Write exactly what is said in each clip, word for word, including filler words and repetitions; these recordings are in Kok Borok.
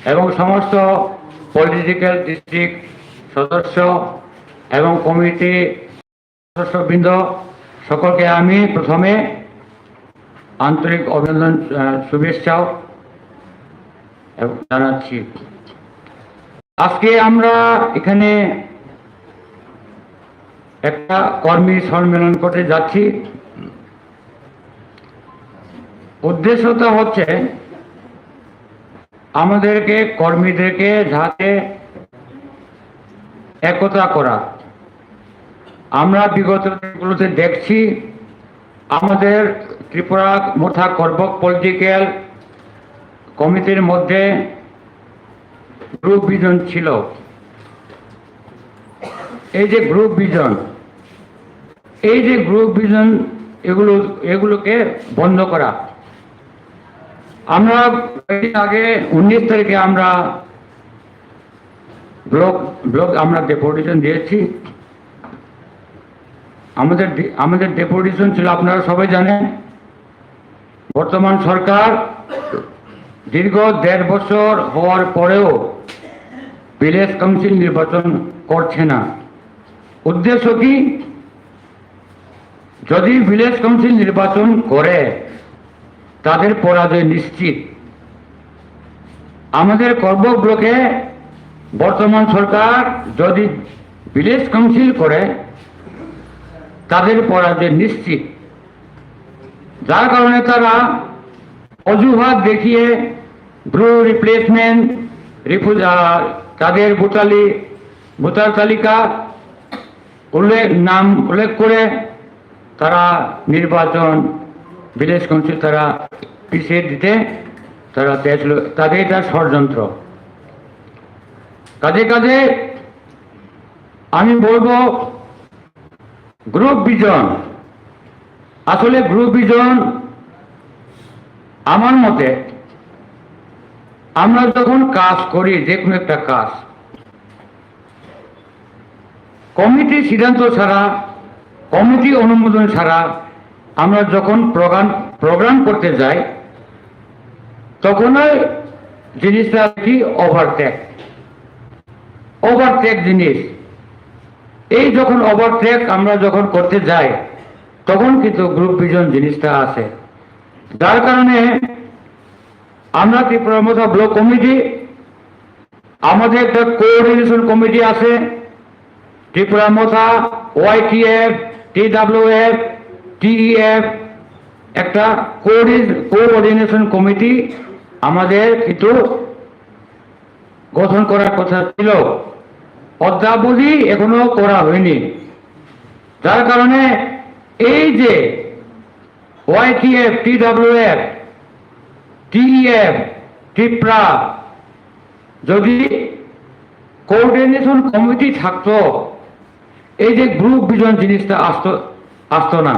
এবং সমস্ত political district সদস্য এবং কমিটি সদস্যবৃন্দ, সকলকে আমি প্রথমে আন্তরিক অভিনন্দন, আহ, শুভেচ্ছা জানাচ্ছি। আজকে আমরা এখানে একটা কর্মী সম্মেলন করতে যাচ্ছি। উদ্দেশ্যটা হচ্ছে আমাদেরকে, কর্মীদেরকে যাতে একতা করা। আমরা বিগত দিনগুলোতে দেখছি, আমাদের ত্রিপুরা মথা করবক পলিটিক্যাল কমিটির মধ্যে গ্রুপ ভিজন ছিল। এই যে গ্রুপ ভিজন, এই যে গ্রুপ ভিজন, এগুলো, এগুলোকে বন্ধ করা। আমরা কয়েকদিন আগে উনিশ তারিখে আমরা ব্লক, ব্লক আমরা ডেপুটেশন দিয়েছি। আমাদের ডি-, আমাদের ডেপুটেশন ছিল, আপনারা সবাই জানেন, বর্তমান সরকার দীর্ঘ দেড় বছর হওয়ার পরেও ভিলেজ কাউন্সিল নির্বাচন করছে না। উদ্দেশ্য কি? যদি ভিলেজ কাউন্সিল নির্বাচন করে, তাদের পরাজয় নিশ্চিত। আমাদের করবক ব্লকে বর্তমান সরকার যদি ভিলেজ কাউন্সিল করে, তাদের পরাজয় নিশ্চিত। যার কারণে তারা অজুহাত দেখিয়ে ভ্রু রিপ্লেসমেন্ট, রিফু-, আহ, তাদের ভোটালি-, ভোটার তালিকা উল্লেখ, নাম উল্লেখ করে তারা নির্বাচন, ভিলেজ কাউন্সিল তারা পিছিয়ে দিতে তারা চেষ্টা, তাদের এটা ষড়যন্ত্র। কাজে কাজে আমি বলবো, গ্রুপ ভিজন, আসলে গ্রুপ ভিজন আমার মতে আমরা যখন কাজ করি, যে কোনো একটা কাজ, কমিটির সিদ্ধান্ত ছাড়া, কমিটি অনুমোদন ছাড়া আমরা যখন প্রোগ্রাম, প্রোগ্রাম করতে যাই, তখনই জিনিসটা কি, ওভারটেক, ওভারটেক জিনিস। এই যখন ওভারটেক আমরা যখন করতে যাই, তখন কিন্তু গ্রুপ ভিজন জিনিসটা আসে। যার কারণে আমরা ত্রিপুরা মথা ব্লক কমিটি, আমাদের একটা কোঅর্ডিনেশন কমিটি আছে, ত্রিপুরা মথা, ওয়াইটিএফ, টিডাব্লিউএফ, টিইএফ, একটা কোঅর্ডি-, কোঅর্ডিনেশন কমিটি আমাদের কিন্তু গঠন করার কথা ছিল, অদ্যাবধি এখনো করা হয়নি। যার কারণে এই যে ওয়াইটিএফ, টিডাব্লিউএফ, টিইএফ, ত্রিপুরা, যদি কোঅর্ডিনেশন কমিটি থাকতো, এই যে গ্রুপ ভিজন জিনিসটা আসতো, আসতো না।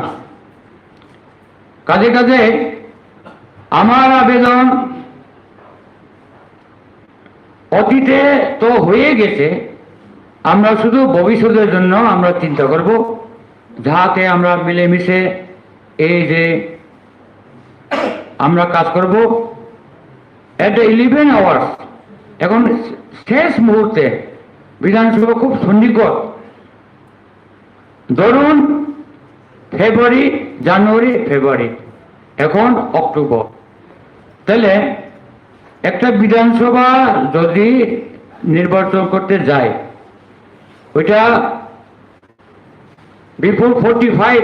কাজে কাজে আমার আবেদন, অতীতে তো হয়ে গেছে, আমরা শুধু ভবিষ্যতের জন্য আমরা চিন্তা করব, যাতে আমরা মিলেমিশে এই যে আমরা কাজ করব। At the eleven hours, এখন শেষ মুহূর্তে, বিধানসভা খুব সন্নিকট, ধরুন ফেব্রুয়ারি, জানুয়ারি, ফেব্রুয়ারি, এখন অক্টোবর, তাহলে একটা বিধানসভা যদি নির্বাচন করতে যায়, ওইটা বিফোর ফোর্টি ফাইভ,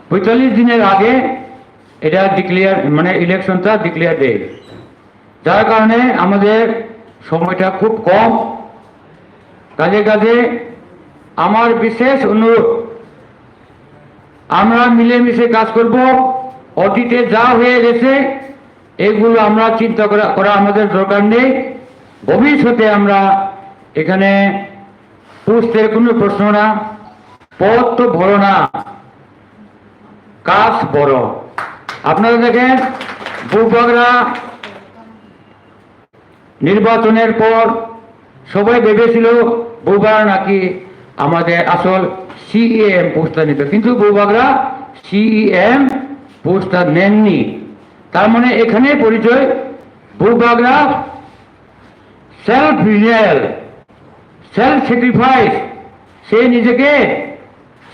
পঁয়তাল্লিশ দিনের আগে এটা ডিক্লেয়ার, মানে ইলেকশনটা ডিক্লেয়ার দেয়। যার কারণে আমাদের সময়টা খুব কম। কাজে কাজে আমার বিশেষ অনুরোধ, আমরা মিলেমিশে কাজ করব। অতীতে যা হয়ে গেছে, এগুলো আমরা চিন্তা করা, করা আমাদের দরকার নেই। ভবিষ্যতে আমরা এখানে পোস্টের কোনো প্রশ্ন না, পদ তো বড় না, কাজ বড়। আপনারা দেখেন, বুবাগরা নির্বাচনের পর সবাই ভেবেছিল বুবাগরা নাকি আমাদের আসল সিইএম পোস্টটা নিবে, কিন্তু বুবাগরা সিইএম পোস্টটা নেননি। তার মানে এখানে পরিচয়, বুবাগরা সেলফ রিনিয়াল, সেলফ স্যাক্রিফাইস। সে নিজেকে,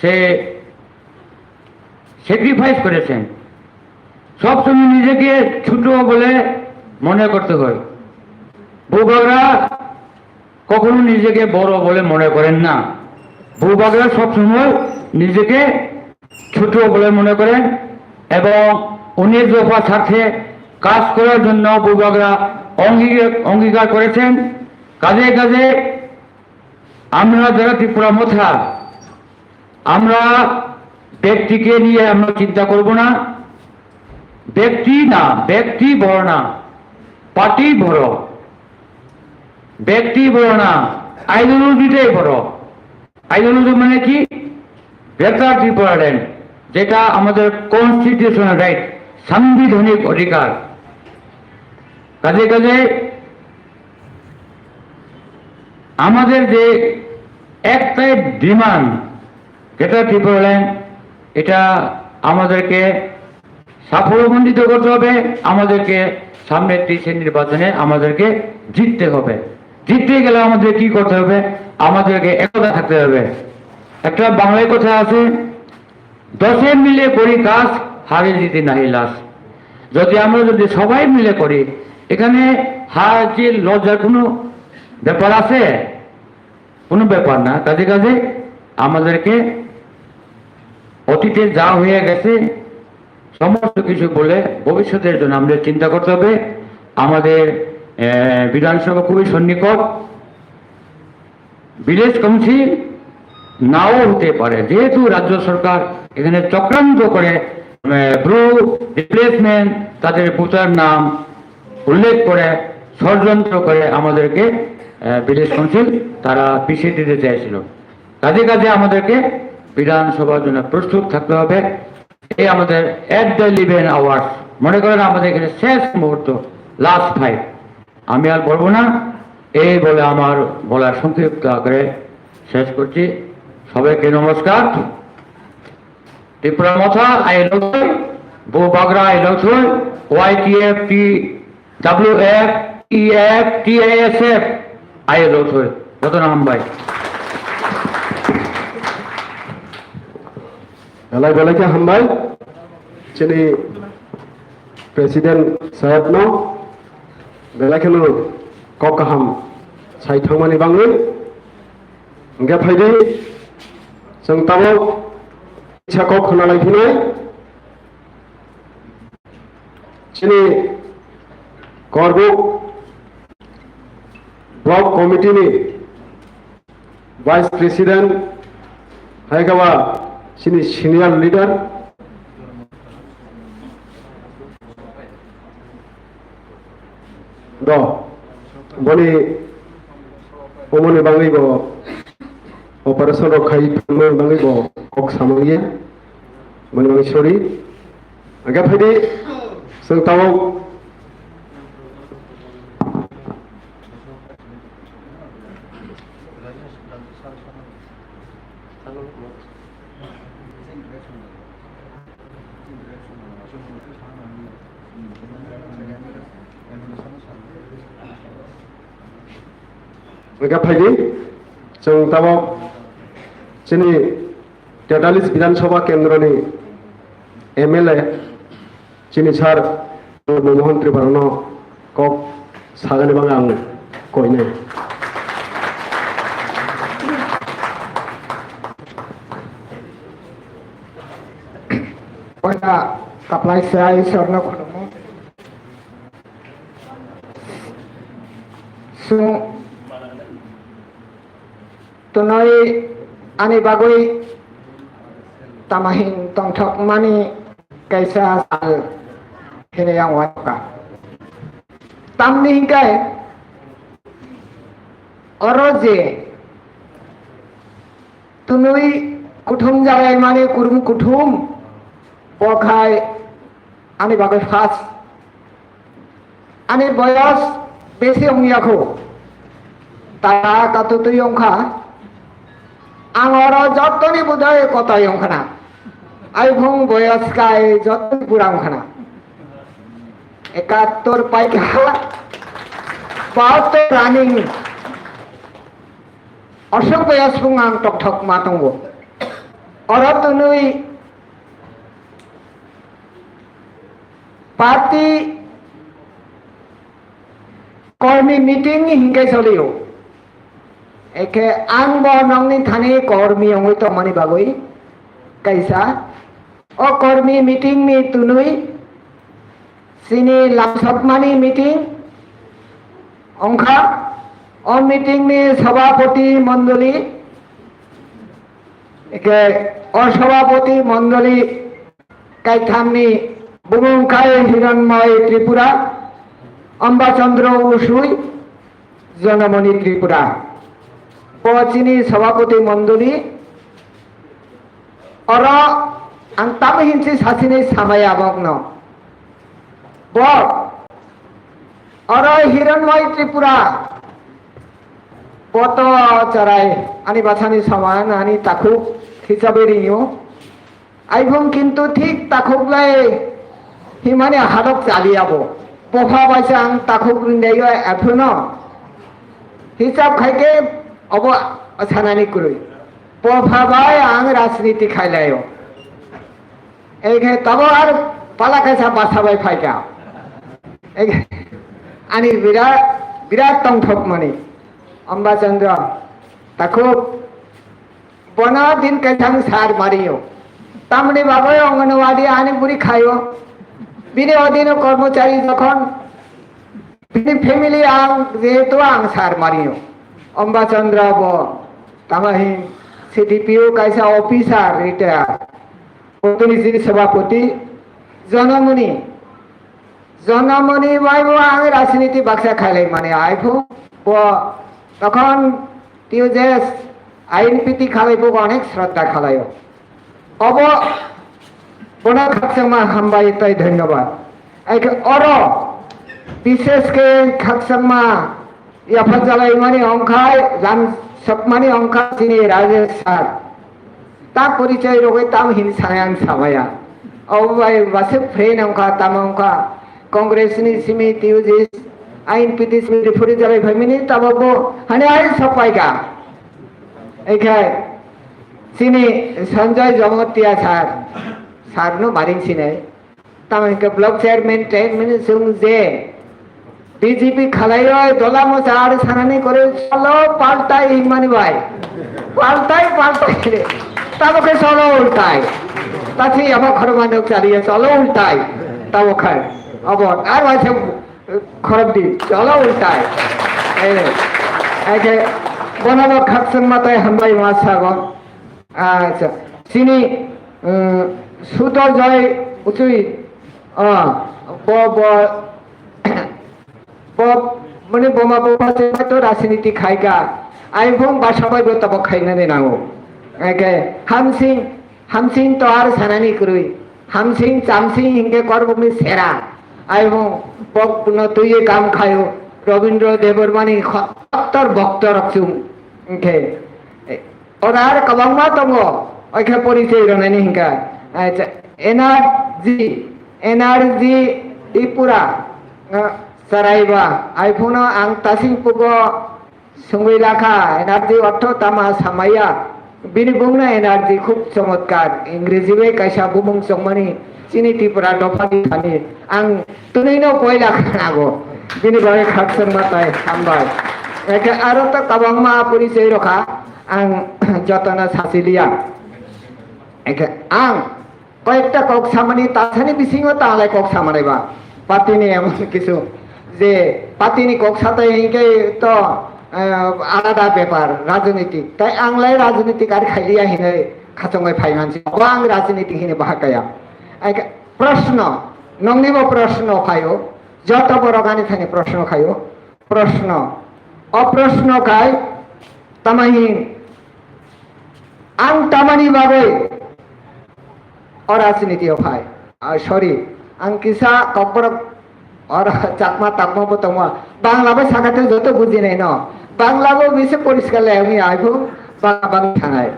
সে স্যাক্রিফাইস করেছেন। সবসময় নিজেকে ছোট বলে মনে করতে হয়। বুবাগরা কখনো নিজেকে বড় বলে মনে করেন না। বুবাগরা সবসময় নিজেকে ছোট বলে মনে করেন এবং উনিশ দফা স্বার্থে কাজ করার জন্য বুবাগরা অঙ্গীকার, অঙ্গীকার করেছেন। কাজে কাজে আমরা যারা ত্রিপুরা মথা, আমরা ব্যক্তিকে নিয়ে আমরা চিন্তা করব না। ব্যক্তি না, ব্যক্তি বড় না, পার্টি বড়। ব্যক্তি বড় না, আইডিওলজিটাই বড়। আইডিওলজি মানে কি? গ্রেটার ত্রিপুরাল্যান্ড, যেটা আমাদের কনস্টিটিউশনাল রাইট, সাংবিধানিক অধিকার। কাজে কাজে আমাদের যে একটাই ডিমান্ড, গ্রেটার ত্রিপুরাল্যান্ড, এটা আমাদেরকে সাফল্যমণ্ডিত করতে হবে। আমাদেরকে সামনের তেইশে নির্বাচনে আমাদেরকে জিততে হবে। জিততে গেলে আমাদের কি করতে হবে? আমাদেরকে একতা থাকতে হবে। একটা বাংলায় কথা আছে, "দশে মিলে করি কাজ, হারে জিতে নাহি লাজ।" যদি আমরা যদি সবাই মিলে করি, এখানে হার জিত লজ্জার কোনো ব্যাপার আছে? কোনো ব্যাপার না। কাজে কাজে আমাদেরকে অতীতে যা হয়ে গেছে সমস্ত কিছু বলে ভবিষ্যতের জন্য আমাদের চিন্তা করতে হবে। আমাদের, আহ, বিধানসভা খুবই সন্নিকট, ভিলেজ কাউন্সিল নাও হতে পারে, যেহেতু রাজ্য সরকার এখানে চক্রান্ত করে, আহ, ব্লু রিপ্লেসমেন্ট, তাদের ভোটার নাম উল্লেখ করে ষড়যন্ত্র করে আমাদেরকে, আহ, ভিলেজ কাউন্সিল তারা পিছিয়ে দিতে চাইছিল। কাজে কাজে আমাদেরকে বিধানসভার জন্য প্রস্তুত থাকতে হবে। এই আমাদের at the eleven hours, মনে করেন আমাদের এখানে শেষ মুহূর্ত, লাস্ট ফাইট। আমি আর বলবো না, এই বলে আমার বলার সংক্ষিপ্ত আকারে শেষ করছি। সবাইকে নমস্কার। ত্রিপুরা মথা আই লক্ষ্য, বো বাগরা আই লক্ষ্য, Y T F T, W F, E F, T I S F, আই লক্ষ্য। যত নাম ভাই। Belai belai khe hambai chini president saheb no, belai kheno kok kaham sai thangmani bangwi. Hingkhe phaidi chwng tabuk kisa kok khna lai phinai chini Korbuk Block Committee ni Vice President, hai khe ba chini senior leader. Do, boni, omoni bangwi bo operation rok khai thangmani bangwi bo kok samaliya, boni bangwi sorry. Hingkhe phaidi, chwng tabuk. Hingkhe phaidi, chwng tabuk chini Tetallis Bidhan Sabha Kendroni M L A, chini sir Mohon Tripurano kok sagani bagwi ang koinai. Poila kaplai se Isorno khulumo. Sung Tunui ani bagwi tamahin tongthokmani kaisa sal hinwi ang uanukha. Tamni hinkhe oro je tunui kuthum jalaimani kurum kuthum, bo khai ani bagwi first. Ani boyos besi wngya kho. Tara katutwi wngkha. Ang oro jottoni budai kotai wngkhana. Aiphung boyos kai jottoni bura wngkhana. Ekattor paikha. Party running Ashok Beyas bung ang tokthok ma tongo. Oro tunui party kormi meeting ni hinkai solio. Eke ang bo nongni thani kormi ongoi tongmani bagwi kaisa o kormi meeting ni tunui chini lamsokmani meeting ongkha. O meeting ni sabapati mondoli, eke o sabapati mondoli kaithamni bumung khai Hiranmoi Tripura, Amba Chandra Usui, Janamani Tripura. Bo chini sabapati mondoli. Oro ang tamo hinsi sasini samaya bokno. Bo oro Hiranmoi Tripura. Poto charai ani bachani saman ani takhuk hisabe ringo. Aibung kintu thik takhuk lai himani hadok chali abo. Bopha baisa ang takhuk rindayo ephuno. Hisab khaike obo sanani kurui. Bopha bai ang rajniti khailayo. Ege tabo ar pala kaisa basa bai phaika. Ege ani birat, birat tongthok mani. Amba Chandra takhuk bono din kaisang sar mario. Tamni bagwi Anganwadi ani buri khayo. Bini odino kormochari jokhon bini family ang jehetu ang sar mario. Amba Chandra bo tamahin C D P O kaisa officer retire. Protinidhi Sabhapati Janamani. Janamani bai bo ang rajniti baksa khailai mani aiphu bo tokhon T U J S I N P T khalai bo onek shraddha khalaio. Obo bono khakchangma hambai tei dhonyobad. Aike oro bishesh khe khakchangma yapha jalaimani ongkhai lam sokmani ongkha chini Rajesh sir. Ta porichoi rogoi tam hin sanai ang samaya. Obo bai base friend ongkha tamo ongkha Congress ni simi T U J S I N P T simi referee jalai phaimani tabo bo hani ai sokpaika. Ekhai chini Sanjay Jamatia sir, sir no maring sinai. Tamo hingke block chairman, chairman sung je B J P khalai oi dola mosa ar sanani kore cholo paltai hingmani bai. Paltai, paltai. Tamo khe cholo ultai. Tasi abo khorma nuk chaliya cholo ultai. Tamo khe. Abo ar waise khorok di cholo ultai. Eh, eke bono bo khakchangma tai hambai ma sago. Acha, chini, um, Sudojoy Uchui, ah, bo, bo, bo, mani boma boma se to rajniti khaika. Ai bung basa bai bo tabo khainani nango. Eke, Hamsing, Hamsing to ar sanani kurui. Hamsing, Chamsing hingke korbukni sera. Ai bung bok no tuye kam khayo. Rabindra Debbarmani khottor boktor chung. Hingke, Oro ar kwbangma tongo, oikha porichoi rwnani hingkha. Acha, N R G, N R G Tripura, ah, Saraiba, aiphuno ang tasing pugo sungwi lakha, N R G ortho tama samaya, bini bungno N R G khub chomotkar, Ingreji bai kaisa bumung chongmani, Chini Tripura dopha di thani ang twnwi no poila khnago. Bini bagwi khakchangma tai hambai. Eke aro to kwbangma porichoi rokha ang jotono sachiliya. Eke ang koyekta kok samani tasani bisingo tanglai kok samanai ba. Patini emon kisu je patini kok satai hingke to, eh, alada bepar rajnitik. Tai anglai rajnitik ar khailiya hinai khachongwi phaimansi. Bo ang rajnitik hini bahakaya. Eke Proshno, nongni bo proshno khaio, joto borok ani thani proshno khaio, proshno, o proshno khai, tamahin, ang tamani bagwi o rajniti o phai, ah, sorry, ang kisa kokborok or chakma takma bo tongma, Bangla bai sakate joto bujinai no, Bangla bo bisi poriskar le ami aiphu, Bangla bang thangai,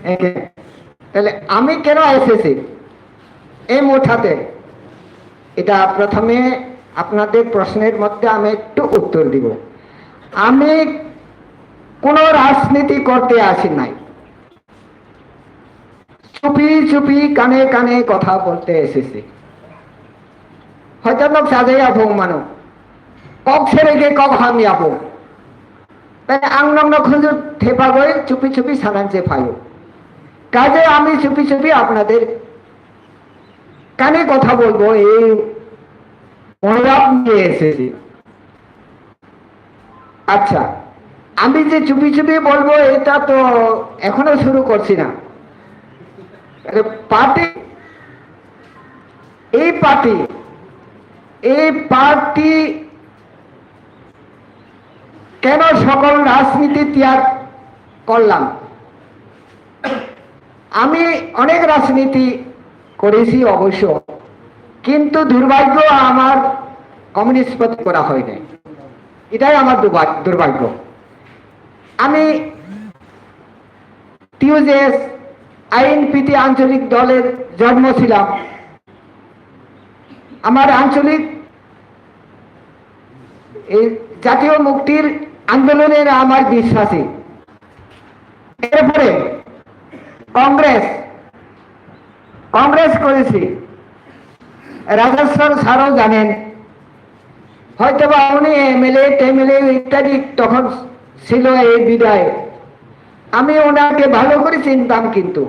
eke, tale ami keno S S C? এই মুঠাতে এটা প্রথমে আপনাদের প্রশ্নের মধ্যে আমি একটু উত্তর দিব। আমি কোনো রাজনীতি করতে আসি নাই, চুপি চুপি কানে কানে কথা বলতে এসেছি। Hwnkhe nok sajai aphung mano, kok serege kok hamya phung. Tai ang nokno khunju thepagwi chupi chupi sananse phaio. Kaje ami chupi chupi apnader kane kotha bolbo, ei manob niye esesi. আচ্ছা, আমি যে চুপি চুপি বলবো, এটা তো এখনো শুরু করছি না। আরে, পার্টি, এই পার্টি, এই পার্টি কেন সকল রাজনীতি ত্যাগ করলাম? আমি অনেক রাজনীতি করেছি অবশ্য, কিন্তু দুর্ভাগ্য আমার কমিউনিস্ট পার্টি করা হয়নি। এটাই আমার দুর্ভাগ-, দুর্ভাগ্য। আমি টিউজেএস আইএনপিটি আঞ্চলিক দলের জন্ম ছিলাম। আমার আঞ্চলিক এই জাতীয় মুক্তির আন্দোলনের আমার বিশ্বাসী। এরপরে কংগ্রেস, কংগ্রেস করেছি। রাজেশ্বর স্যারও জানেন, হয়তোবা উনি এমএলএ টেমএলএ ইত্যাদি তখন ছিল এই বিদায়। আমি ওনাকে ভালো করে চিনতাম, কিন্তু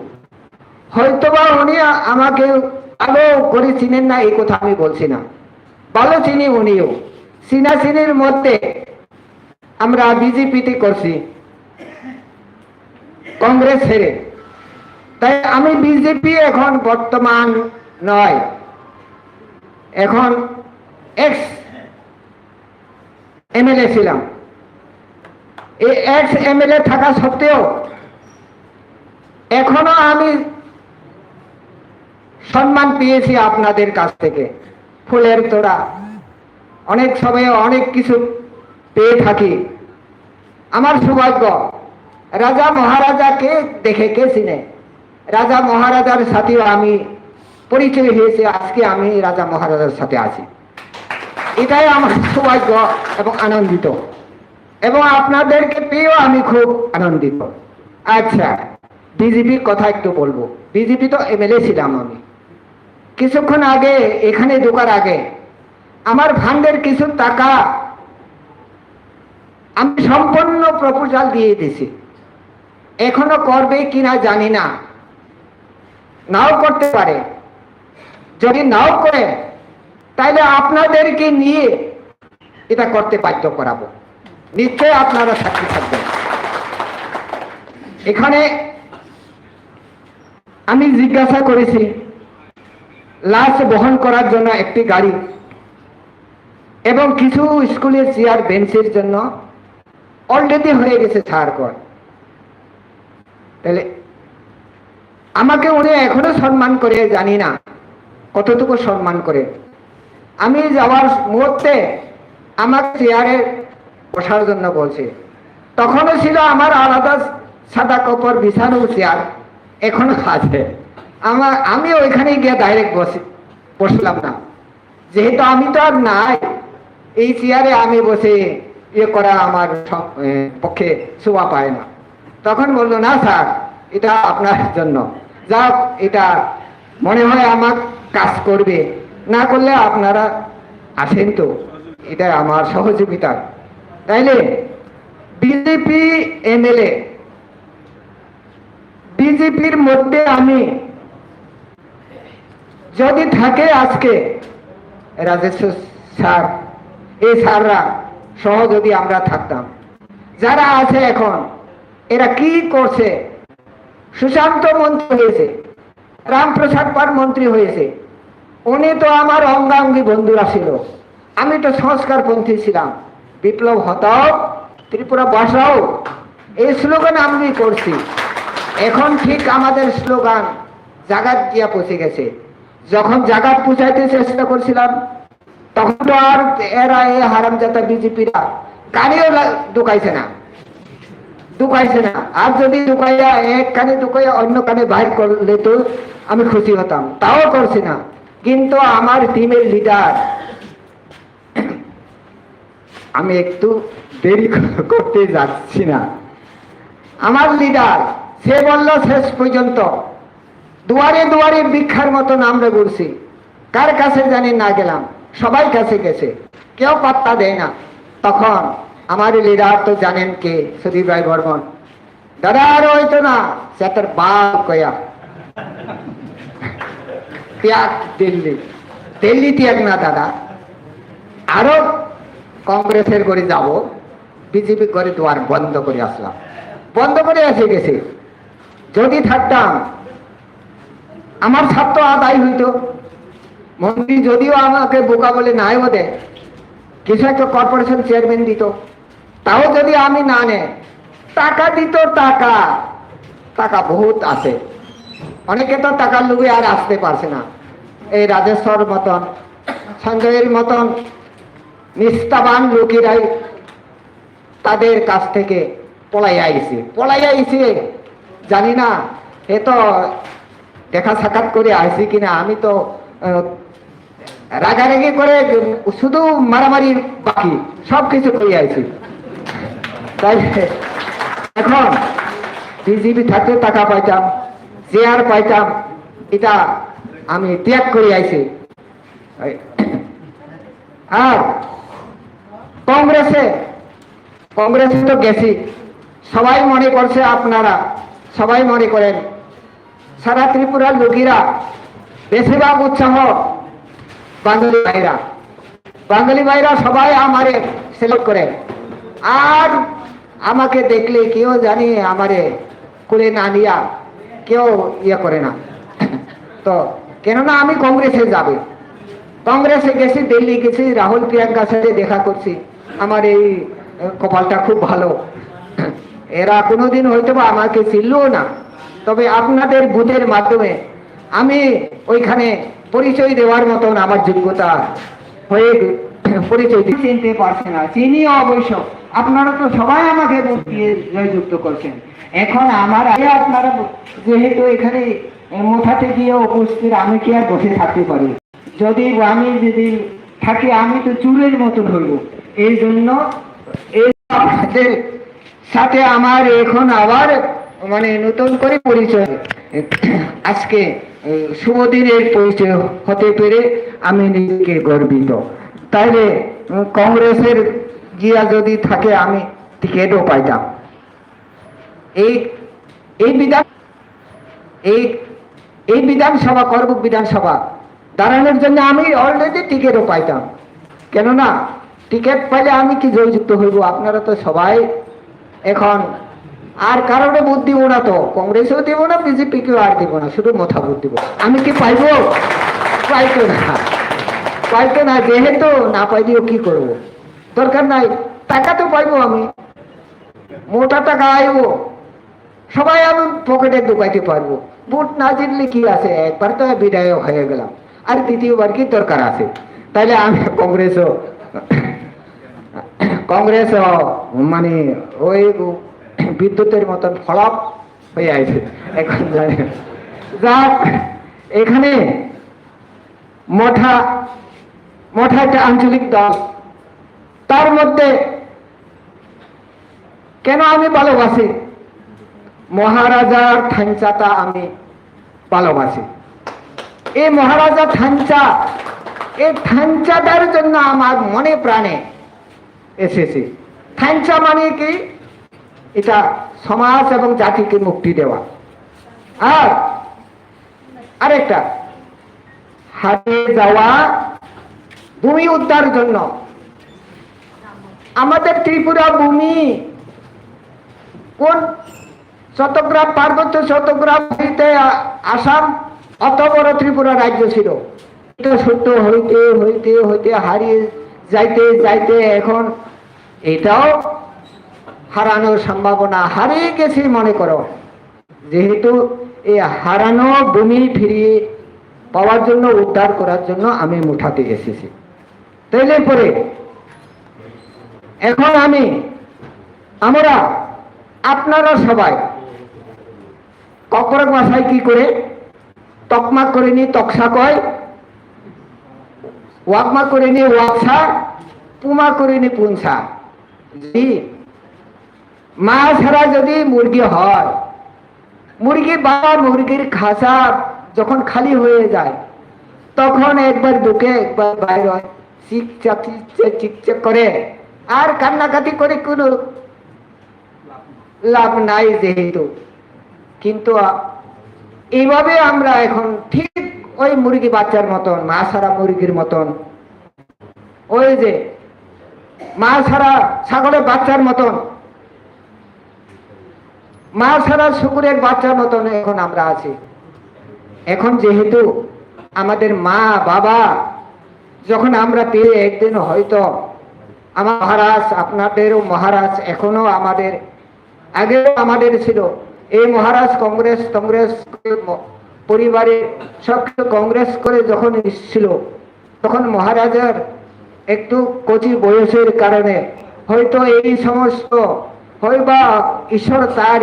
হয়তোবা উনি আ-, আমাকে ভালো করে চিনেন না, এই কথা আমি বলছি না। ভালো চিনি উনিও। চিনাচিনির মধ্যে আমরা বিজেপিতে করছি, কংগ্রেস ছেড়ে। তাই আমি বিজেপি এখন বর্তমান নয়, এখন এক্স এমএলএ ছিলাম। এই এক্স এমএলএ থাকা সত্ত্বেও এখনো আমি সম্মান পেয়েছি আপনাদের কাছ থেকে। ফুলের তোড়া, অনেক সময় অনেক কিছু পেয়ে থাকি। আমার সৌভাগ্য, রাজা মহারাজাকে দেখে কে চিনে? রাজা মহারাজার সাথেও আমি পরিচয় হয়েছে, আজকে আমি রাজা মহারাজার সাথে আছি। এটাই আমার সৌভাগ্য এবং আনন্দিত, এবং আপনাদেরকে পেয়েও আমি খুব আনন্দিত। আচ্ছা, বিজেপির কথা একটু বলবো। বিজেপি তো এমএলএ ছিলাম আমি। কিছুক্ষণ আগে, এখানে ঢোকার আগে, আমার ফান্ডের কিছু টাকা আমি সম্পূর্ণ প্রপোজাল দিয়ে দিছি। এখনো করবে কিনা জানি না, নাও করতে পারে। যদি নাও করে, তাহলে আপনাদেরকে নিয়ে এটা করতে বাধ্য করাবো। নিশ্চয় আপনারা সাক্ষী থাকবেন। এখানে আমি জিজ্ঞাসা করেছি, লাশ বহন করার জন্য একটি গাড়ি এবং কিছু স্কুলের চেয়ার বেঞ্চের জন্য অলরেডি হয়ে গেছে ছাড় কর। তাহলে আমাকে উনি এখনো সম্মান করে, জানি না কতটুকু সম্মান করে। আমি যাওয়ার মুহূর্তে আমাকে চেয়ারে বসার জন্য বলছে। তখনও ছিল আমার আলাদা সাদা কাপড় বিছানো চেয়ার, এখনো আছে। আমার, আমি ওইখানে গিয়ে ডাইরেক্ট বসি, বসলাম না। যেহেতু আমি তো আর নাই, এই চেয়ারে আমি বসে ইয়ে করা আমার স-, এ, পক্ষে শোভা পায় না। তখন বললো, "না স্যার, এটা আপনার জন্য, যাক, এটা মনে হয় আমার কাজ করবে, না করলে আপনারা আসেন তো, এটা আমার সহযোগিতা।" তাইলে বিজেপি এমএলএ, বিজেপির মধ্যে আমি যদি থাকে আজকে রাজেশ স্যার, এই স্যাররা সহ যদি আমরা থাকতাম, যারা আছে এখন, এরা কি করছে? সুশান্ত মন্ত্রী হয়েছে, রামপ্রসাদ পাল মন্ত্রী হয়েছে, উনি তো আমার অঙ্গাঙ্গী বন্ধুরা ছিল। আমি তো সংস্কারপন্থী ছিলাম, বিপ্লব হটাও, ত্রিপুরা বাঁচাও, এই স্লোগান আমি করছি। এখন ঠিক আমাদের স্লোগান জাগাত গিয়া পৌঁছে গেছে। যখন জাগাত পৌঁছাইতে চেষ্টা করছিলাম, তখন তো আর এরা, এই হারামজাদা বিজেপিরা কানেও লা-, ঢুকাইছে না, ঢুকাইছে না। আর যদি ঢুকাইয়া এক কানে ঢুকাইয়া অন্য কানে বাইর করলে তো আমি খুশি হতাম, তাও করছে না। কিন্তু আমার টিমের লিডার আমি একটু দেরি করতে যাচ্ছি না। আমার লিডার, সে বলল শেষ পর্যন্ত দুয়ারে দুয়ারে ভিক্ষার মতন আমরা ঘুরছি, কার কাছে জানি না গেলাম, সবাই কাছে গেছে, কেউ পাত্তা দেয় না। তখন আমার লিডার তো জানেন কে, সুধীর রায় বর্মন। দাদা, আর হইতো না, সে তোর বাপ কয়া। ত্যাগ দিল্লি। দিল্লি ত্যাগ না দাদা, আরো কংগ্রেসের ঘরে যাব, বিজেপি ঘরে দুয়ার বন্ধ করে আসলাম, বন্ধ করে এসে গেছি। যদি থাকতাম, আমার স্বার্থ আদায় হইতো। মন্ত্রী যদিও আমাকে বোকা বলে নাইও দেয়, কিছু একটা কর্পোরেশন চেয়ারম্যান দিত, তাও যদি আমি না নেয়, টাকা দিত, টাকা, টাকা বহুত আছে। অনেকে তো টাকার লোভে আর আসতে পারছে না। এই রাজেশ্বর মতন, সঞ্জয়ের মতন নিষ্ঠাবান লোকেরাই তাদের কাছ থেকে পলাই আইছে, পলাই আইছে। জানি না, এ তো দেখা সাক্ষাৎ করে আইছে কিনা, আমি তো আহ, রাগারাগি করে শুধু মারামারি বাকি, সব কিছু করে আইছি। তাই এখন বিজেপি থাকতে টাকা পাইতাম, চেয়ার পাইতাম, এটা আমি ত্যাগ করে আইছি। আর কংগ্রেসে, কংগ্রেসে তো গেছি, সবাই মনে করছে, আপনারা সবাই মনে করেন সারা ত্রিপুরার লোকেরা বেশিরভাগ উৎসাহ বাঙালি ভাইরা, বাঙালি ভাইরা সবাই আমারে সিলেক্ট করে। আর আমাকে দেখলে কেউ জানি আমারে কোলে না নিয়া কেউ ইয়ে করে না। তো কেননা আমি কংগ্রেসে যাবে, কংগ্রেসে গেছি, দিল্লি গেছি, রাহুল প্রিয়াঙ্কার সাথে দেখা করছি। আমার এই আহ, কপালটা খুব ভালো। এরা কোনোদিন হয়তো বা আমাকে চিনলও না, তবে আপনাদের বুথের মাধ্যমে আমি ওইখানে পরিচয় দেওয়ার মতন আমার যোগ্যতা হয়ে গ- পরিচয় দি- চিনতে পারছে না, চিনি অবশ্য। আপনারা তো সবাই আমাকে ভোট দিয়ে জয়যুক্ত করছেন। এখন আমার আগে আপনারা ব- যেহেতু এখানে এ, মোথাতে গিয়ে উপস্থিত, আমি কি আর বসে থাকতে পারি? যদি আমি যদি থাকি, আমি তো চোরের মতন হইব। এই জন্য এই আপনাদের সাথে আমার এখন আবার মানে নতুন করে পরিচয়। আজকে এ, শুভ দিনের পরিচয় হতে পেরে আমি নিজেকে গর্বিত। তাইলে উম, কংগ্রেসের গিয়া যদি থাকে, আমি টিকিটও পাইতাম। এই এই বিধান এই এই বিধানসভা, করবুক বিধানসভা দাঁড়ানোর জন্য আমি অলরেডি টিকিটও পাইতাম। কেননা টিকিট পাইলে আমি কি জয়যুক্ত হইব? আপনারা তো সবাই এখন আর কারোরে ভোট দিব না, তো কংগ্রেসও দিব না, বিজেপিকেও আর দিব না, শুধু মোথা ভোট দিব। আমি কি পাইবো? পাইতো না, পাইতো না। যেহেতু না পাইলেও কি করব, দরকার নাই, টাকা তো পাইবো আমি, মোটা টাকা আইবো, সবাই আমি পকেটে ঢুকাইতে পারবো। ভোট না জিতলে কি আছে, একবার তো বিদায় হয়ে গেলাম, আর দ্বিতীয়বার কি দরকার আছে? তাইলে আমি কংগ্রেসও কংগ্রেসও মানে ওই বিদ্যুতের মতন ফলপ হয়ে আছে। এখন জানি না। যাক, এখানে মঠা মঠা একটা আঞ্চলিক দল, তার মধ্যে কেন আমি ভালোবাসি? মহারাজার থানচাটা আমি ভালোবাসি। এই মহারাজা থানচা, এই থানচাটার জন্য আমার মনে প্রাণে এসেছি। থানচা মানে কি? এটা সমাজ এবং জাতিকে মুক্তি দেওয়া। আর আরেকটা, হারিয়ে যাওয়া ভূমি উদ্ধার জন্য আমাদের ত্রিপুরা ভূমি কোন চট্টগ্রাম, পার্বত্য চট্টগ্রাম হইতে আ-, আসাম, অত বড় ত্রিপুরা রাজ্য ছিল। এটা সত্য হইতে হইতে হইতে হারিয়ে যাইতে যাইতে এখন এটাও হারানোর সম্ভাবনা, হারিয়ে গেছে মনে করো। যেহেতু এই হারানো ভূমি ফিরিয়ে পাওয়ার জন্য, উদ্ধার করার জন্য আমি মুঠাতে এসেছি। তাইলে পরে এখন আমি, আমরা, আপনারা সবাই ককবরক ভাষায় কি করে? তকমা করে নি তকসা কয়, ওয়াকমা করে নি ওয়াকসা, পুমা করিনি পুনসা। যদি মা ছাড়া যদি মুরগি হয়, মুরগি বাবা মুরগির খাঁচা যখন খালি হয়ে যায়, তখন একবার ঢুকে একবার বাইর হয়, চিকচাক চিকচাক চিকচাক করে, আর কান্নাকাটি করে কোনো লাভ নাই যেহেতু। কিন্তু আ, এইভাবে আমরা এখন ঠিক ওই মুরগি বাচ্চার মতন, মা ছাড়া মুরগির মতন, ওই যে মা ছাড়া ছাগলের বাচ্চার মতন, মা ছাড়া শুকুরের বাচ্চার মতন এখন আমরা আছি। এখন যেহেতু আমাদের মা বাবা যখন আমরা পেয়ে একদিন হয়তো আমার মহারাজ, আপনাদেরও মহারাজ, এখনো আমাদের, আগেও আমাদের ছিল, এই মহারাজ কংগ্রেস, কংগ্রেস করে ম-, পরিবারে সব কিছু কংগ্রেস করে যখন এসেছিল, তখন মহারাজার একটু কচি বয়সের কারণে হয়তো এই সমস্ত হয় বা ঈশ্বর তার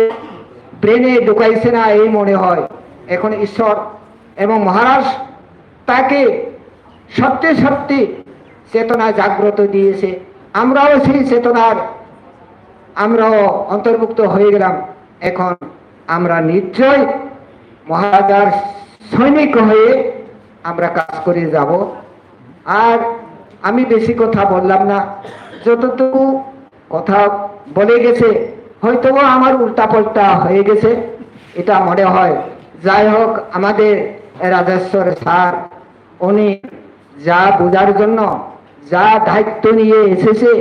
ব্রেনে ঢুকাইছে না এই মনে হয়। এখন ঈশ্বর এবং মহারাজ তাকে সত্যি সত্যি চেতনা জাগ্রত দিয়েছে। আমরাও সেই চেতনার, আমরাও অন্তর্ভুক্ত হয়ে গেলাম। এখন আমরা নিশ্চয় মহারাজার সৈনিক হয়ে আমরা কাজ করে যাব। আর আমি বেশি কথা বললাম না, যতটুকু কথা বলে গেছে, হয়তো আমার উল্টাপাল্টা হয়ে গেছে, এটা মনে হয়। যাই হোক, আমাদের রাজেশ্বর স্যার, উনি যা বোঝার জন্য যা দায়িত্ব নিয়ে এসেছে,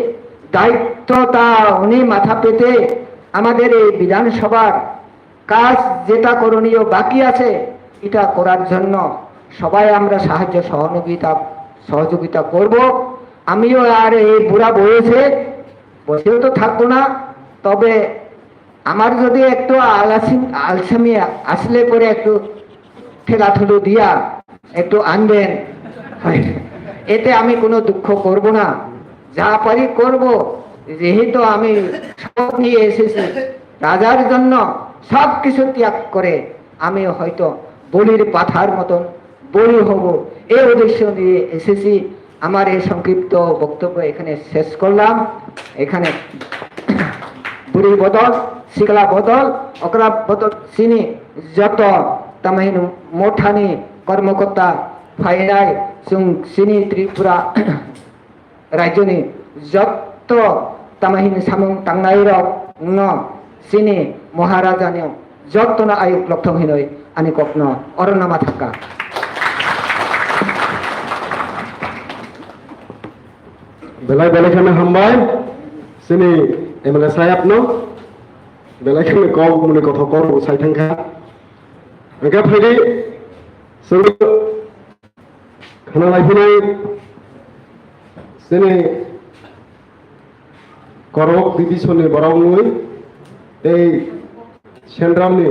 দায়িত্বটা উনি মাথা পেতে আমাদের এই বিধানসভার কাজ যেটা করণীয় বাকি আছে, এটা করার জন্য সবাই আমরা সাহায্য সহযোগিতা, সহযোগিতা করব। আমিও আর এই বুড়া বয়সে বসেও তো থাকবো না, তবে আমার যদি একটু আলাসি-, আলসামি আসলে পরে একটু ঠেলাঠুলো দিয়া একটু আনবেন, এতে আমি কোনো দুঃখ করব না, যা পারি করব। যেহেতু আমি শপথ নিয়ে এসেছি, রাজার জন্য সব কিছু ত্যাগ করে আমি হয়তো বলির পাঠার মতন বলি হব, এই উদ্দেশ্য নিয়ে এসেছি। আমার এই সংক্ষিপ্ত বক্তব্য এখানে শেষ করলাম। এখানে বুড়ি বদল, সিকলা বদল, অকরা বদল, চিনি যত তামাইন মথানি কর্মকর্তা ফাইনাই, চুং চিনি ত্রিপুরা রাজ্যনি যত তামাহিন samung tangnai rok no chini Maharaja ni joto no ayuk lokthong hinoi ani kok no oro no ma thangka. Belai belai kheno hambai chini M L A sayap no, belai kheno kok muni kothok kok sai thangkha. Hingke phaidi chwng Khwnalai philai chini korok division ni borok wngwi tei central ni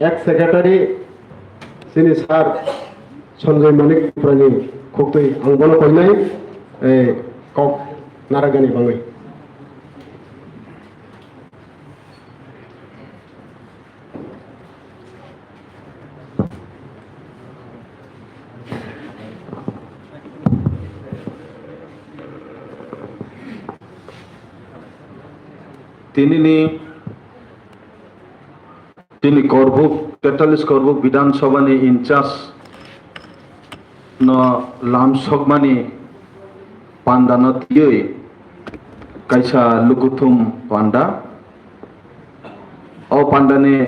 ex secretary chini sir Sanjoy Manik Tripura ni khuktwi ang bono koinai, eh, kok naragani bangwi. Tinini, tini Korbuk, Tetallis Korbuk Bidhan Sabha ni in charge no lamsokmani panda no twiwi kaisa lukuthum panda. O panda ni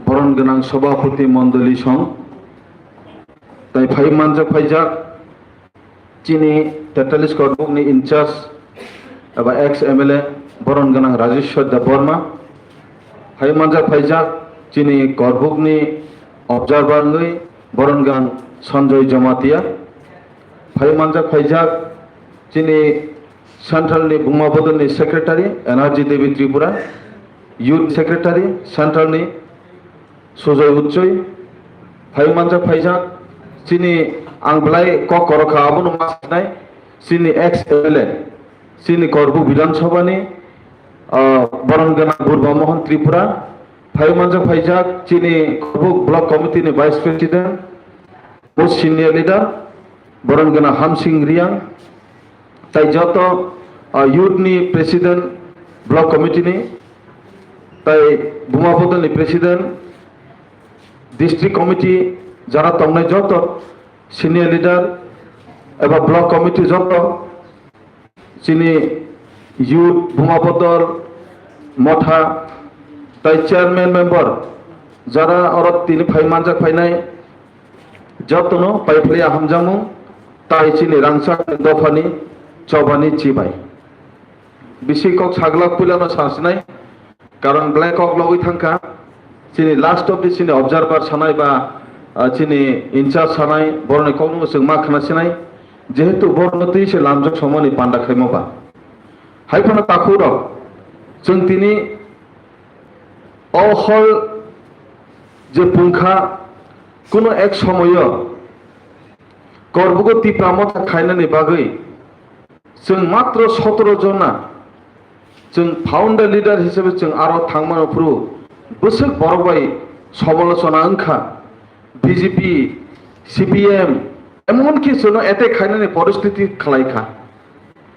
boron gwnang sabhapati mondoli song tai phai manjak phaijak chini Tetallis Korbuk ni in charge eba ex M L A boron gwnang Rajeshwar Debbarma. Phai manjak phaijak chini Korbuk ni observer wngwi boron gwnang Sanjoy Jamatia. Phai manjak phaijak chini central ni Bungma Bodol ni secretary Energy Devi Tripura, youth secretary central ni Sujoy Uchoi. Phai manjak phaijak chini ang belai kok korokha abono ma sinai chini ex M L A. Chini Korbuk Bidhan Sabha ni, ah, boron gwnang Burba Mohan Tripura, phai manjak phaijak chini Korbuk Block Committee ni Vice President, most senior leader, boron gwnang Hamsing Riang, Tai joto, ah, youth ni president, block committee ni, tai Buma Bodol ni president, district committee, jara tongnai joto senior leader eba block committee joto, chini youth, Buma Bodol, Motha, tai chairman member, jara oro tini phai manjak phainai, jotono pai phlai hamjakmung, tai chini rangchak dophani chobani chibai. Bisi kok sagla puilano sasinai, karon belai kok logwi thangkha. Chini last of the chini observer sanai ba, ah, chini in charge sanai, boroni kokno chwng ma khna sinai. Jehetu borno twi se lamjak somoni panda khaimo ba. Hai phano takhuk rok, chwng tini o hol je pungkha, kuno ek somoyo Korbugo Tipra Motha khainani bagwi chwng matro sotoro jona chwng founder leader hisabe chwng aro thangmano phuru bwswk borok bai somolochona wngkha. B J P, C P M, emonki chwngno attack khainani poristiti khlaikha.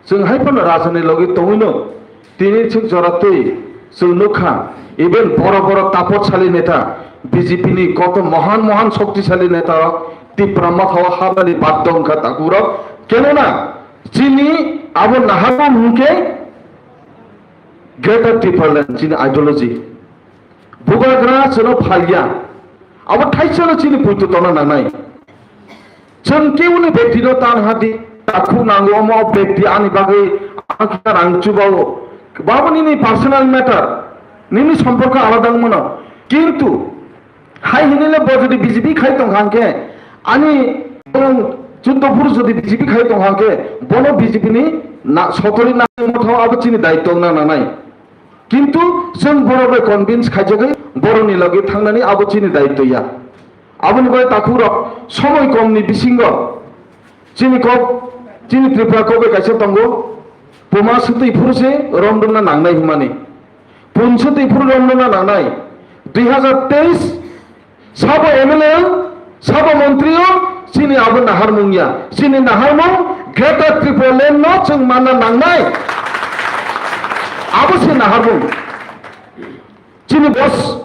Chwng hai phano rajani logi tongwino tini chwng jora twi chwng nukha, even boro boro tapotsali neta, B J P ni koto mohan mohan shoktisali neta rok Tipra Motha o habani baddo wngkha takhuk rok. Kenona chini abo naharmung hwnkhe Greater Tipraland chini ideology. Bubagra chwngno phalya. Abo thaisano chini puitu tongna nangnai. Chwng keboni bektino tan hadi, takhuk nango, omo bekti ani bagwi ang khe rang chubao. Babo nini personal matter, nini somporko alada wngmano. Kintu hai hinile bo jodi B J P khai tongkha hwnkhe, ani borong chuddo phuru jodi B J P khai tongkha hwnkhe, bono B J P ni na, sotori na motha abo chini daityo wngna nangnai. Kintu chwng borok bai convince khaijagwi borokni logi thangnani abo chini daityo ya. Aboni bagwi takhuk rok somoi komni bisingo chini kok, chini Tripura kok bai kaisa tongo, puma swtwi phuru se rom rwna nangnai hwnmani. Pun swtwi phuru rom rwna nangnai. Dui hazar teis Sabo M L A o, sabo montri o, chini abo naharmung ya. Chini naharmung Greater Tripura Land no chwng manna nangnai. Abo se naharmung. Chini boyos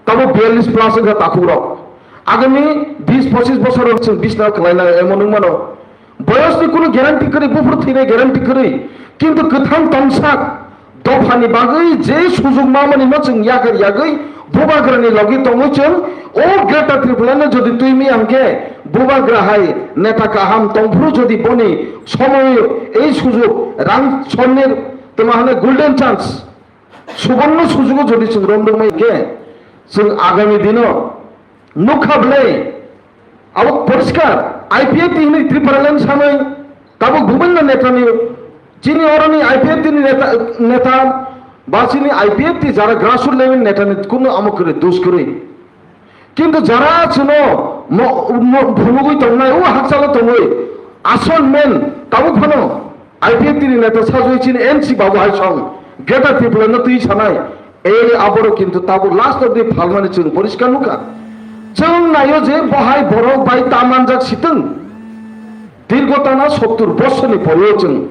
tabo biyallis plus wngkha takhuk rok. Agami bis pochis bosor rok chwng bisna kwlaina emon wngmano. Boyosni kunu guarantee kwrwi, buphuru thwinai guarantee kwrwi. Kintu kwthang tongsak dophani bagwi je sujug mamani no chwng yakar yagwi bubagrani logi tongwi chwng o Greater Tripura no jodi twi maya hwnkhe bubagra hai neta kaham tongphuru jodi boni somoy ei sujug rang sonnir tma hwnwi golden chance suborno sujugo jodi chwng romdwk mai hwnkhe chwng agami dino nukha bwlai. Abo poriskar, I P F T hinwi Tripura Land sanwi, tabuk bibhinno netani, chini oroni I P F T ni neta, neta, ba chini I P F T jara grassroot level netani kuno amo kwrwi, dus kwrwi. Kintu jara chwngno mo, mo, phunugwi tongnai, o hakchalo tongwi, asol men, tabuk phano, I P F T ni neta sajui chini N C Babu hai song, Greater Tripura no twi sanai, ei aborok kintu tabuk last of the phalmani chwng poriskar nukha. Chwng naio je bohai borok bai ta manjak sitwng. Dirgho tana sottur bosorni poreo chwng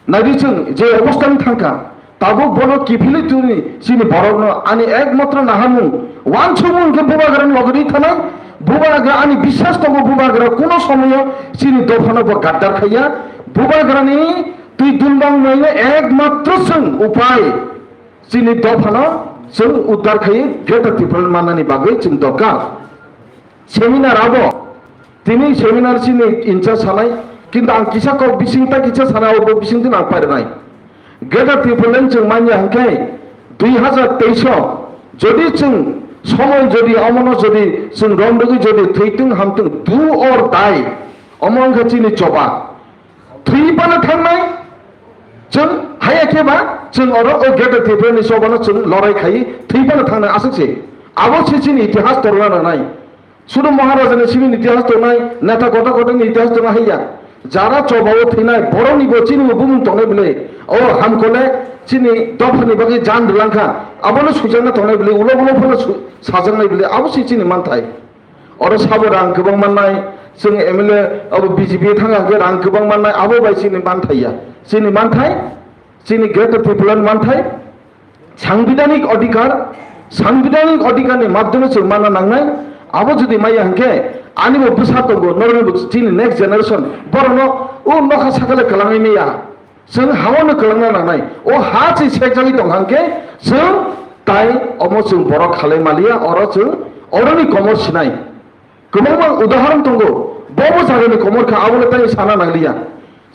naidi chwng je obostha wng thangkha, tabuk bono kiphilwi twi chini borokno ani ekmatro naharmung, wansukmung hwnkhe bubagrani logi thanai, Bubagra ani biswas tongo, bubagra kuno somoyo chini dophano bo gaddar khaiya. Bubagrani twi dunbang naino ekmatro chwng upai chini dophano chwng uddar khaiwi Greater Tripura mannani bagwi chwng dorkar. Seminar abo tini seminar chini incharge sanai, kintu ang kisa kok bising ta kisa sana abo bising din ang parinai. Greater Tripura Land chwng manya hwnkhe dui hazar teis o jodi chwng somoi jodi omono jodi chwng romrwgwi jodi thwitwng hamtwng do or die, omo wngkha chini choba. Thwi phano thangnai chwng, haya khe ba chwng oro o Greater Tripura ni choba no chwng lorai khai thwi phano thangnai aswk se. Abo se chini itihas torna nanai. Sudu Maharaja ni simi ni itihas tongnai, neta kota kota ni itihas tongna haiya. Jara choba o thwinai, borok ni bo chini bo bumung tongnai bwle. O hamkole chini dopha ni bagwi jan rwlangkha. Abono sujakna tongnai bwle, ulo ulo phano su-, sajaknai bwle. Abo se chini manthai. Oro sabo rang kwbang mannai, Chwng M L A abo B J P thang hwnkhe rang kwbang mannai, abo bai chini manthai ya. Chini manthai, chini Greater Tripura ni manthai, sangbidhanik adhikar, sangbidhanik adhikar ni madhyome chwng manna nangnai. Abo jodi maya hwnkhe, ani bo bwsa tongo, norokni bo chini next generation, borokno o nokha sakale kwlangwi maya. Chwng hao no kwlwngna nangnai. O ha chwng sekjagwi tong hang khe chwng tai omo chwng borok khalai maliya, oro chwng oroni komor sinai. Kwbangma udahoron tongo. Bobo jagani komor kha, abono tai sana nangliya.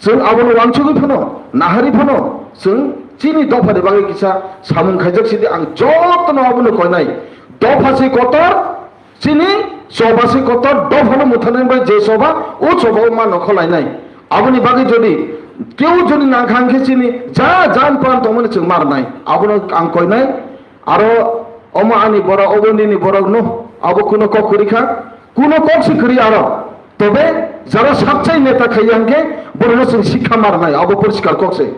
Chwng abono wansugwi phano, nahari phano, chwng chini dophani bagwi kisa samung khaijak sidi ang jotono abono koinai. Dopha se kotor, chini choba se kotor, dophano muthanai bai je choba, o choba o ma nokho lainai. Aboni bagwi jodi keu jodi nangkha hwnkhe chini ja jan pran tongmani chwng marnai. Abono ang koinai. Aro omo ani borok, obo nini borok no, abo kuno kok kwrwi kha, kuno kok se kwrwi aro. Tobe jara sakchai neta khaiya hwnkhe borokno chwng sikha marnai, abo poriskar kok se.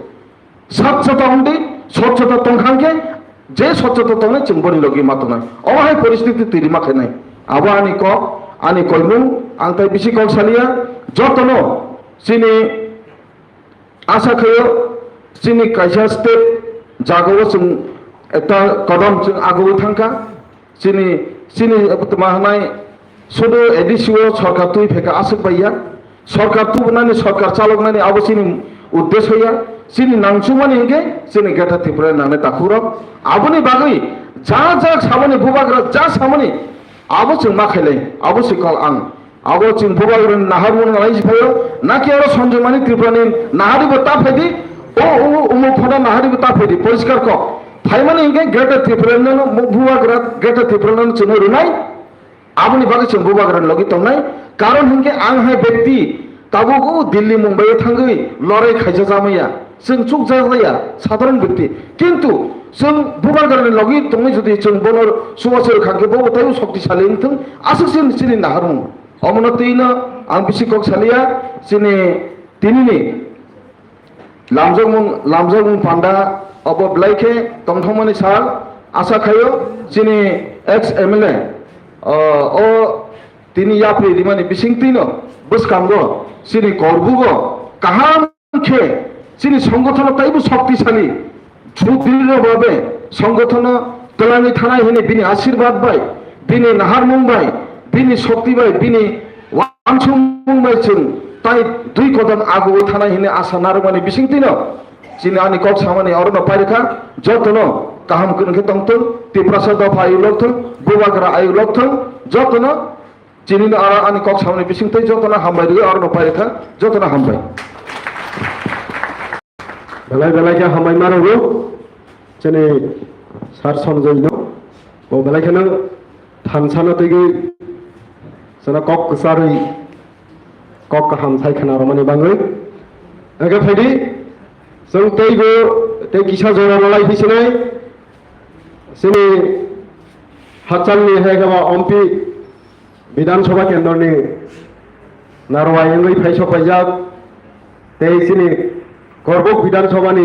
Sachchota wngdi, sachchota tongkha hwnkhe, je sachchota tongnai chwng boni logi ma tongnai. Omo hai poristiti twi rima khainai. Abo ani kok, ani koimung, ang tai bisi kok saliya, jotono chini asa khaio, chini kaisa step jagao chwng ekta kodom chwng agoi thangkha. Chini, chini tma hwnai sudu A D C o sorkar twi phaikha aswk bai ya. Sorkar tubunani, sorkar chaloknani abo chini uddesho ya. Chini nangchukmani hwnkhe chini Greater Tripura ni nangnai takhukrok. Aboni bagwi ja ja samani bubagra ja samani abo chwng ma khailai, abo se kok ang. Abo chwng bubagrani naharmung nai si phaio, naki aro Sanjay Manik Tripurani naharibo ta phaidi, o umu, umu phano naharibo ta phaidi, poriskar kok. Phaimani hwnkhe Greater Tripura no bubagra, Greater Tripura no chwngno rwnai, aboni bagwi chwng bubagrani logi tongnai, karon hwnkhe ang hai bekti tabuk o Delhi Mumbai o thangwi lorai khaija jamaya, chwng chukjak jaya, sadharon bekti. Kintu chwng bubagrani logi tongwi jodi chwng bono chubachu rwkha hwnkhe bobo taibo shoktisali wngthwng, aswk chini, chini naharmung. Omono twino ang bisi kok saliya, chini tinini lamjakmung, lamjakmung panda obo belai khe tongthokmani sal, asa khaio chini ex M L A, o, o tini yapri rimani bising twino bwskango chini korbugo kaham khe chini songothono taibo shoktisali, sudriro babe songothono twlangwi thanai hwnwi bini ashirbad bai, bini naharmung bai, bini shokti bai, bini wansukmung bai chwng tai dui kodom agoi thanai hwnwi asa narwkmani bising twino chini ani kok samani orono pairikha, jotono kaham kwrwng khe tongthwng, Tiprasa dopha ayuk lokthwng, bubagra ayuk lokthwng, jotono Chini no aro ani kok samani bising tei jotono hambai rwgwi aro no pairikha, jotono hambai. Belai belai khe hambai ma rwgo chini Sir Sanjay no, bo belai kheno thansa no twigwi chwngno kok kwcharwi kok kaham sai khna rwmani bangwi. Age phaidi chwng teibo tei kisa jora no lai phi sinai chini hachal ni hai khe ba M P Bidhan Sabha kendroni narwai wngwi phai sok paijak tei chini Korbuk Bidhan Sabha ni